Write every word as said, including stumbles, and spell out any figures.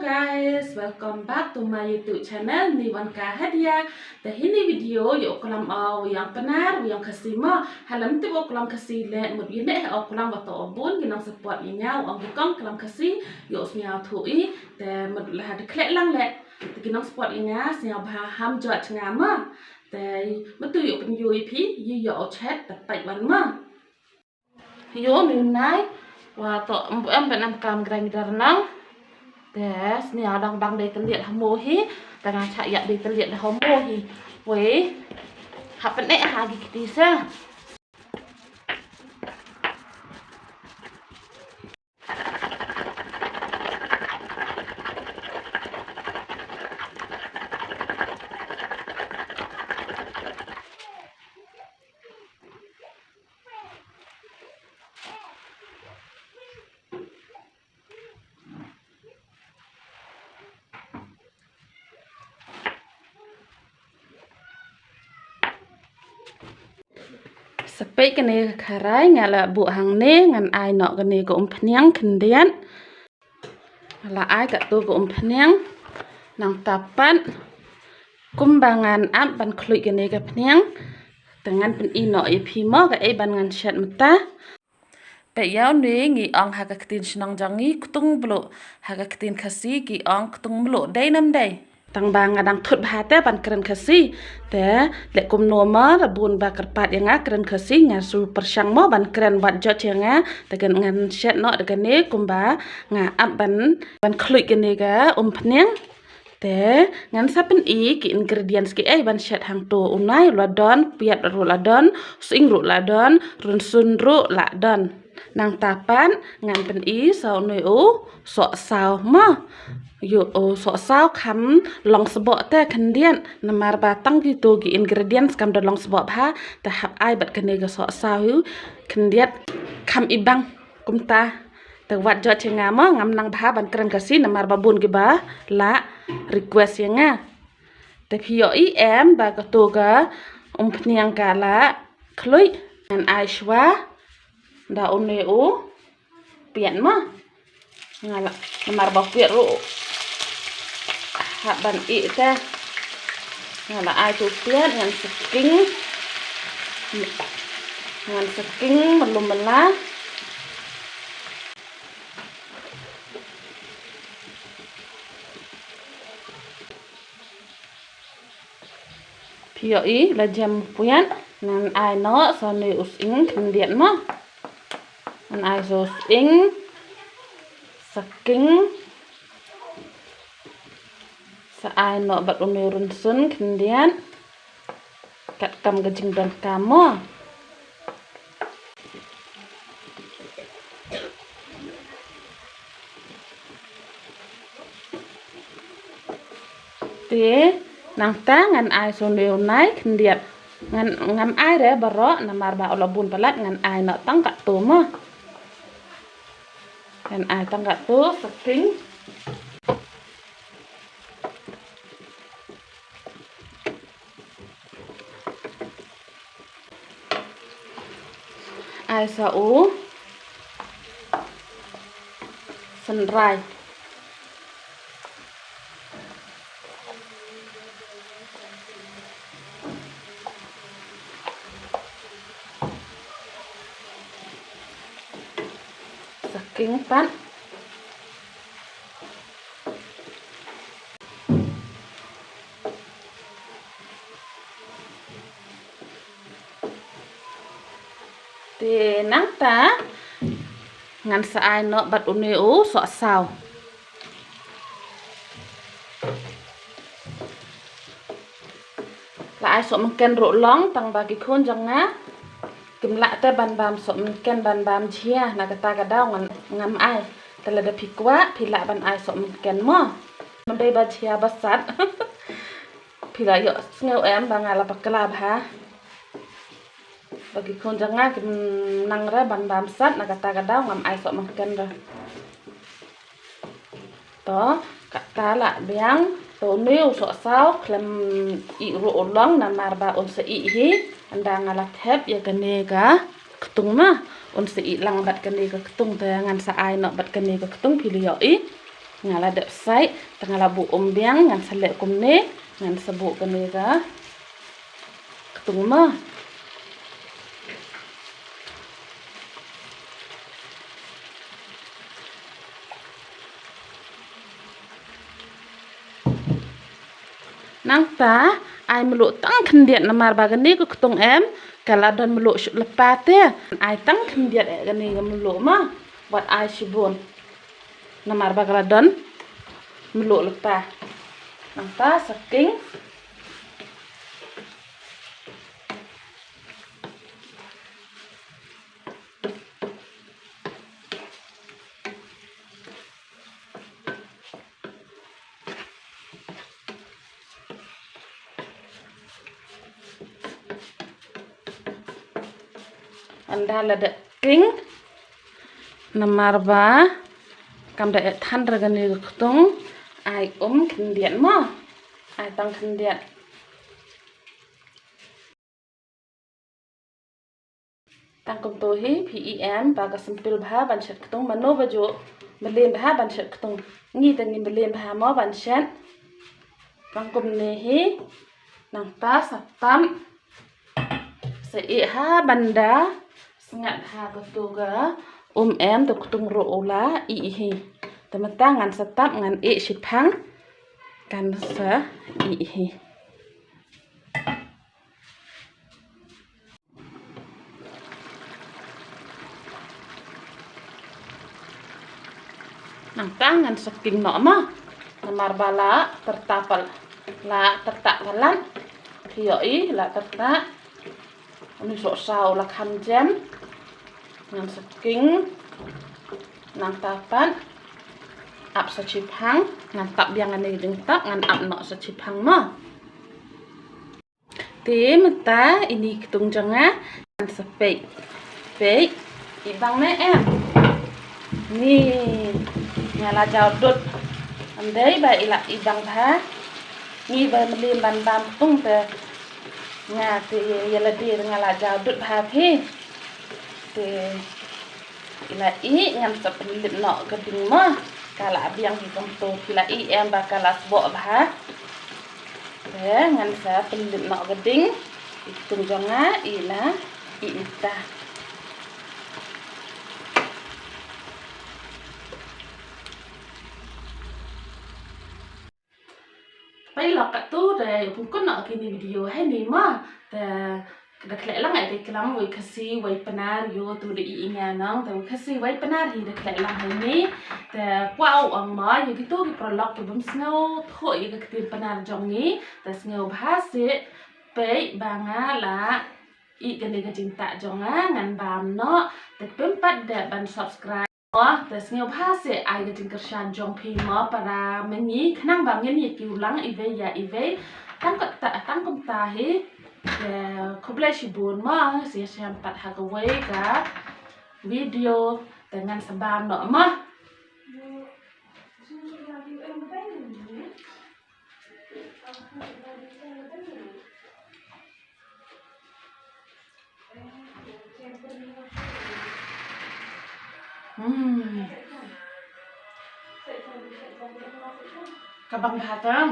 Guys, welcome back to my YouTube channel, Niwanka Hadia. Te hini video ïoh klam o u ïong Pnar, u ïong Khasi mo. Halam tip u klam Khasi leh mut ïa ne u klam wa to o bun ki nang support ïa nga, u ong ki kong klam Khasi ïoh sñiaw thuh i. Te mut la ha de khleh lang leh. Te ki nang support ïa nga sñiaw bha ham jot nga mo. Te mut tu ïoh pynïoh i phi, ïoh ïoh o chet te pait wan mo. Ïoh mynne wa to em em ban em klam grinder nang. Te sñiaw dang bang dei tylliat ha mo hi. Te nga chah ïa dei tylliat ha mo hi. Wei. Hap pyneh ha ki kti sa. Sa peit kane ka kharai nga la buh hangne, ngan ai noh kane ka umphniang khyndiat. Nga la ai katto ka umphniang. Nangta pat kumba ngan ap ban khluit kane ka phniang, te ngan pyni noh ïa phi mo kaei ban ngan shet mynta. Peit ïa une ngi ong ha ka ktien shnong jong ngi ktung bluh, ha ka ktien Khasi ki ong ktung mluh, dei nam dei. Tang ba nga dang thut bha te ban kren Khasi. Te leh kumno mo, da bun ba kyrpad ïa nga kren Khasi, nga shu pyrshang mo ban kren wat jot ïa nga. Te kan ngan shet noh da kane kumba nga ap ban, ban khluit kane ka umphniang. Te ngan sa pyni ki ingredients kiei ban shet hangto. U nai ruh la don, piat ruh la don, sying ruh la don, rynsun ruh la don. Nangta pat ngan pyni sa une u sohsaw mo. Ïoh u sohsaw kham long sboh te khyndiat, namar ba tang kito ki ingredients kam da long sboh bha, te hap ai bad kane ka sohsaw hi khyndiat kham i bang. Kumta te wat jot ïa nga mo, ngam nang bha ban kren Khasi namar ba bun kiba la request ïa nga. Te phi ïohi em ba kato ka umphniang ka la khluit, ngan ai shuwa da une u piat mo. Nga la, namar ba piat ruh hap ban ih te. Nga la ai tu piat, ngan sa king. Ngan sa king malu mala. Phi ïohi la jem piat, ngan ai noh sa une u sying khyndiat mo. Ngan ai sa u sying, sa king, sa ai noh bad une u rynsun khyndiat. Katkam ka jingdonkam mo. Te nangta ngan ai sa une u nai khyndiat. Ngan, ngam ai re baroh namar ba u la bun palat, ngan ai noh tang katto mo. Ngan ai tang katto sa king. Ai sa u synrai. Sa king pat. Te nangta ngan sa ai noh bad une u sohsaw. La ai sohmynken ruh long, tang ba ki khun jong nga kim lah te ban bam sohmynken, ban bam jhia, na kata ka daw ngan, ngam ai. Te lada phi kwah phi lah ban ai sohmynken mo. Mynta ba jhia ba sat. Phi la ïohsngew em ba nga la bakla bha. Ba ki khun jong nga kim nang re ban bam sat, na kata ka daw ngam ai sohmynken re. To, kata la biang, to une u sohsaw khlem ih ruh u long namar ba un sa ih hi, ynda nga la thep ïa kane ka ktung ma, un sa ih lang bad kane ka ktung, te ngan sa ai noh bad kane ka ktung, phi la ïohi. Nga la dep sai, te nga la buh um biang, ngan sa leh kumne, ngan sa buh kane ka ktung mo. Nangta, ai mluh tang khyndiat namar ba kane ka ktung em, ka la don mluh shu lypa te. Ai tang khyndiat eh kane ka mluh mo, wat ai shibun. Namar ba ka la don mluh lypa. Nangta sa king. Ynda la dep king, namar ba kam da eh than ra kane ka ktung, ai um khyndiat mo, ai tang khyndiat. Tang kumto hi, phi i em ba ka sempil bha ban shet ktung, mano ba ju mlien bha ban shet ktung. Ngi te ngi mlien bha mo ban shet. Tang kumne hi, nangta sa tap. Sa ih ha ban da sngat ha kato ka um em, to ktung ruh u la ih hi. Te mynta ngan sa tap, ngan ih shiphang, kan sa ih hi. Nangta ngan sa king noh mo. Namar ba la tyrta pal-, la tyrta palat. Phi ïohi la tyrta. Une u sohsaw u la kham jem. Ngan sa king. Nangta pat ap sa shiphang. Ngan tap biang ane jingtap, ngan ap noh sa shiphang mo. Te mynta ine i ktung jong nga ngan sa peit. Peit, i bang ne em. Ni, nga la jaw dud. Ym dei ba i la i bang bha. Ngi ba mlien ban bam ktung te nga te ïa lade nga la jaw dud bha phi. Te i la ih, ngan sa pynlip noh ka ding mo. Ka la biang hi kumto, phi la ih em ba ka la sboh bha. Te ngan sa pynlip noh ka ding. I ktung jong nga i la ih mynta. Peit lok katto te pynkhih noh kine video hangne mo. Te da khleh lang, ai te klam wei Khasi wei Pnar ïoh to da i nga nang, te wei Khasi wei Pnar hi da khleh lang hangne. Te kwah u ong mo ïa kito ki paralok ki bym sngewthuh ïa ka ktien Pnar jong ngi, te sngewbha seh peit ba nga la ih kane ka jingtah jong nga, ngan bam noh. Te phim pat dep ban subscribe mo, te sngewbha seh ai ka jingkyrshan jong phi mo para ma ngi, khnang ba ngin ïa kiew lang iwei ïa iwei. Tang kumta, tang kumta hi. Te khublei shibun mo, sa ïashem pat ha kawei ka video, te ngan sa bam noh mo. Hmm. Ka bang bha tang.